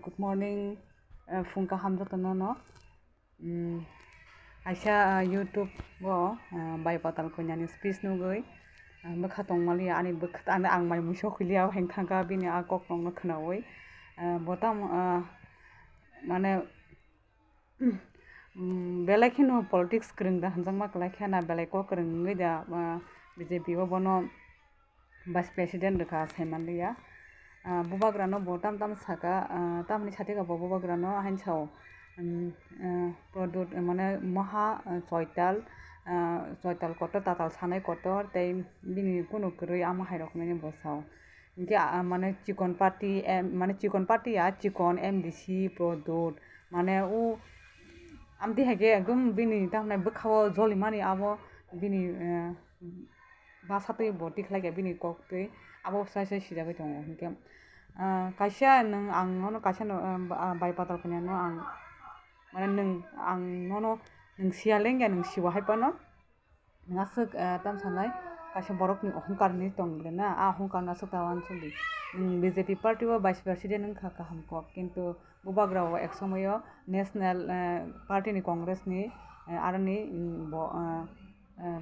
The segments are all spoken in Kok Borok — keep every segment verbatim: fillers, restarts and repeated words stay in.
Good morning, eh, phung kaham jotono no. Mm, kaisa, ah, YouTube o, ah, Bai Patal Konyani speech nugwi, ah, bwkha tongmaliya, ani bwkha, ani ang mai muiso khiliya, heng thangkha bini a kokrokno khwnawi. Ah, bo tamo, ah, mane, mm, belai kheno politics kwrwng da hwnjakma kwlai khe na, belai kok kwrwng wngwi da, ah, B J P o bono Vice President rwkha saimanliya. Ah, bubagrano bo tam tam saka, ah, tamni satika bo bubagrano hain sao, um, ah, Pradyot, mane moha, ah, Choital, ah, Choital kotor, tatal sanai kotor, tei bini kunu kwrwi ama hai rok hinwi bo sao. Hinkhe, ah, mane chikon party, em, mane chikon party ya, chikon M D C, Pradyot, mane o amtwi hai khe ekdom bini tamni bwkha-o jolimani abo bini, eh, bwsa twi bo tikhlai kha bini kok twi, abo sai sai sijagwi tongo. Hinkhe, ah, kaisa nwng ang nono kaisa no, ah, Bai Patal Konyano ang, mane nwng ang nono nwng siya lengya nwng siwa hai phano. Nwng aswk, ah, tam sanai kaisa borokni ohongkar hinwi tong le na, a ohongkar no aswk ta uansuk di. Nwng B J P party o vice president wngkha kaham kok, kintu bubagra o ek somoyo national, eh, party ni Congress ni, eh, aroni, mm, bo, eh, eh,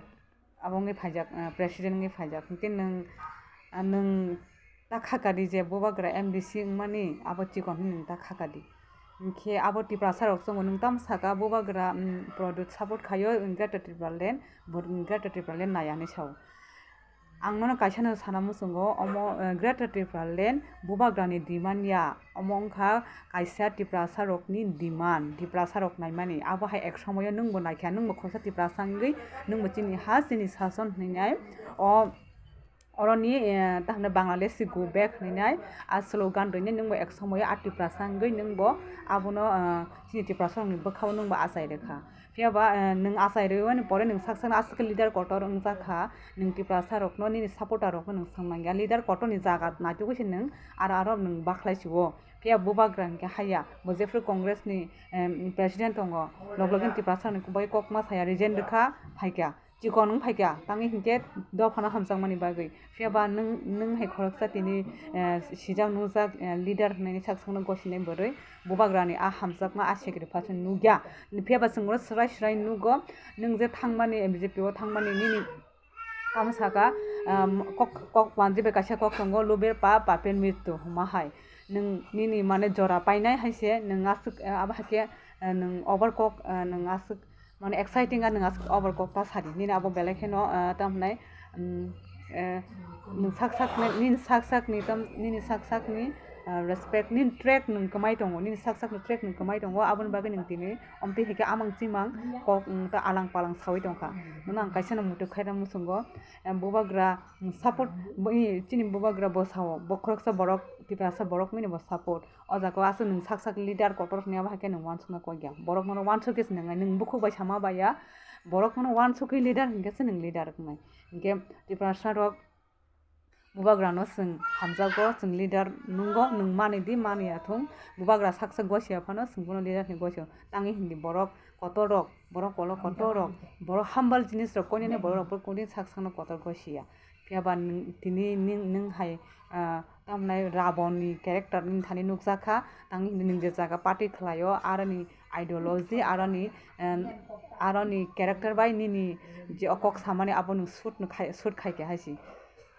abo wngwi phaijak, eh, president wngwi phaijak. Hinkhe nwng, ah, nwng ta kha kadi je bubagra M D C wngmani abo chikon hinwi nwng ta kha kadi. Hinkhe abo Tiprasa rok chongo nwng tamo saka bubagra, mm, Pradyot support khaio, Greater Tipraland, bo Greater Tipraland naiya hinwi sao. Ang nono kaisa no sana muchungo, omo, eh, Greater Tipraland bubagrani demand ya, omo wngkha kaisa Tiprasa rokni demand, Tiprasa rok naimani. Abo hai ek somoyo nwngbo naikha, nwngbo khoroksa Tiprasa wngwi, nwngbo chini ha, chini sason hinwi nai. O, oroni, eh, tahno Bangladesh go back hinwi nai, a slogan rwini nwngbo ek somoyo a Tiprasa wngwi nwngbo abono, eh, chini Tiprasa rokni bwkhao nwngbo achai rwkha. Phiya ba, eh, nwng achai rwmani pore nwng sak sakno aswk khe leader kotor wngjak kha, nwng Tiprasa rokno, nini supporter rokno nwng swng nangya, leader kotorni jaga naitugwi se nwng aro aro nwng bakhlai sio. Phiya bubagra hinkhe haya, bo jephru Congress ni, em, president tongo, log login Tiprasa rokni bai kokma saya resign rwkha, phaikha, chikon wng phaikha, tangwi hinkhe dophano hamjakmani bagwi. Phiya ba nwng, nwng hai khoroksa tini, eh, sijak nukjak, eh, leader hinwi sak sakno gosinai bwrwi, bubagrani a hamjakma a sacrifice nukya. Phiya ba chwng oro swrai swrai nugo, nwng je thangmani, B J P o thangmani nini tamo saka, um, kok, kok manji bai kaisa kok tongo, "Lubir pa, papir mrityu" hwnma hai. Nwng nini mane jora painai hai se, nwng aswk, eh, abo hai khe, eh, nwng over kok, eh, nwng aswk mane exciting a nwng aswk over kok ta sadi. Nini abo belai kheno, ah, tamo hwnai, um, eh, nwng sak sak ni, nini sak sak ni tam, nini sak sak ni, ah, respect, nini track nwng kwmai tongo, nini sak sak ni track nwng kwmai tongo, aboni bagwi nwng tini omtwi hai khe amang chimang kok, um, ta alang palang sawi tongkha. Nono ang kaisa no muitu khaina muchungo, em, bubagra, um, support, bo-, i, chini bubagra bo sao, bo khoroksa borok, Tiprasa borok nini bo support. O jaga o aswk nwng sak sak leader kotor hwnwi abo hai khe nwng uansukna kok ya. Borok nono uansuk khe se nwngnai, nwng bukhuk bai sama bai ya. Borok nono uansukgwi leader hinkhe se nwng leader wngnai. Hinkhe Tiprasa rok bubagra no chwng hamjago, chwng leader nungo, nwng mani di mani ya thung. Bubagra sak sak gosi ya phano chwng bono leader hinwi gosi ya. Tangwi hindi borok kotor rok, borok kolo kotor rok, borok humble jinis rok koinani borok rok bo kudin sak sakno kotor gosi ya. Phiya ba nwng tini nwng, nwng hai, ah, tamnai Rabon ni character ni thani nukjakha, tang hini nwng je jaga party khlaio, aroni ideology, aroni, em, aroni character bai nini je o kok samani abo nwng suit no khai, suit khai khe hai si.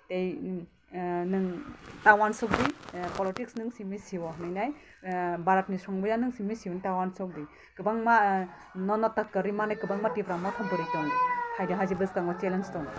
Tei, mm, eh, nwng ta uansuk di, eh, politics nwng simi sio hinwi nai, eh, Bharat ni songbidan nwng simi sio ta uansuk di. Kwbangma, eh, nono ta kwrwi mani kwbangma Tipra motha bwrwi tongo. Phaidi haji bwskango challenge tongo.